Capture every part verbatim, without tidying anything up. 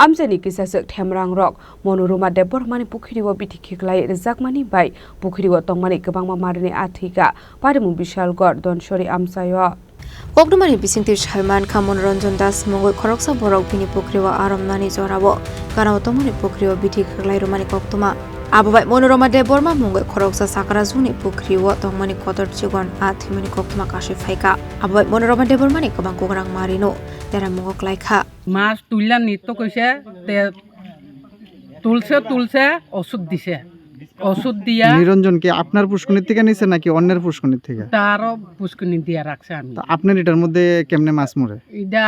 Amchaini kisaswk themrangrok Monoroma Debbarmani pukhrio bithi khiklai rwjakmani bai pukhrio tongmani kwbangma marini a thwikha Patimung Bishalgarh Donsori amchaio. Koktwmani bisingtwi sai mankha Monoranjan Das mungwi khoroksa borok bini pukhrio aromnani jorao ganao tongmani pukhrio bithi khiklai rwmani koktwma. Abo bai Monoroma Debbarma mungwi khoroksa Sakarajuni pukhrio tongmani kotor chikon a thwimani koktwma kasui phaikha. Abo bai Monoroma Debbarmani kwbang kukrang marino deramungo klaikha. Mas tuilani to koise te tulse tulse oshud dise. Oshud দিয়া নিরঞ্জন কি আপনার পুষ্কুনির থেকে নিছে নাকি অন্যের পুষ্কুনির থেকে? তারও পুষ্কুনি দিয়া রাখছে আমি। তা আপনার এটার মধ্যে কেমনে মাছ মরে? এটা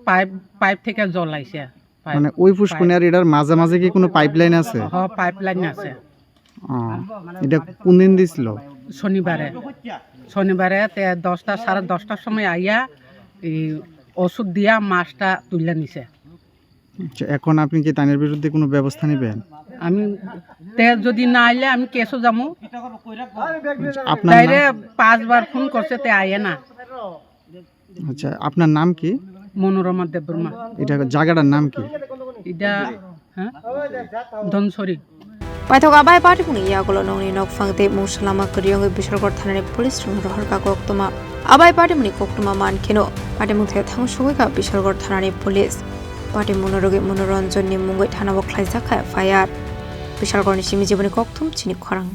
পাইপ, পাইপ থেকে জল আইছে। পাইপ, মানে ওই পুষ্কুনি পাইপ। আর এটার মাঝামাঝি কি কোনো পাইপলাইন আছে? হ, পাইপলাইন আছে। ও, এটা কোন দিন দিছিল? শনিবারে। শনিবারে তে দশটা, সাড়ে দশটার সময় আইয়া এই ওষুধ দিয়া মাছটা তুলে নিছে। আচ্ছা, এখন আপনি কি তানের বিরুদ্ধে কোনো ব্যবস্থা নেবেন? আমি, তে যদি না আইলে আমি কেসও যাবো। আচ্ছা, আপনার নাম? তাইরে পাঁচবার ফোন করছে, তে আইয়ে না। আচ্ছা, আপনার নাম কি? মনোরমা দেববর্মা। এটা জায়গাটার নাম কি? এটা, হ্যাঁ? ধনসরি। Paithak abai patimungni yagulo nokni nokphang tei mungsa lama kwrwi wngwi Bishalgarh thanani police rokno rohorkha koktwma. Abai patimungni koktwma mankheno patimung thaya thang sogwikha Bishalgarh thanani police. Patimungno rwgwi Monoranjanni mungwi thanao khlaijakha F I R. Bishalgarhni simi jiboni kokthum chini khorang.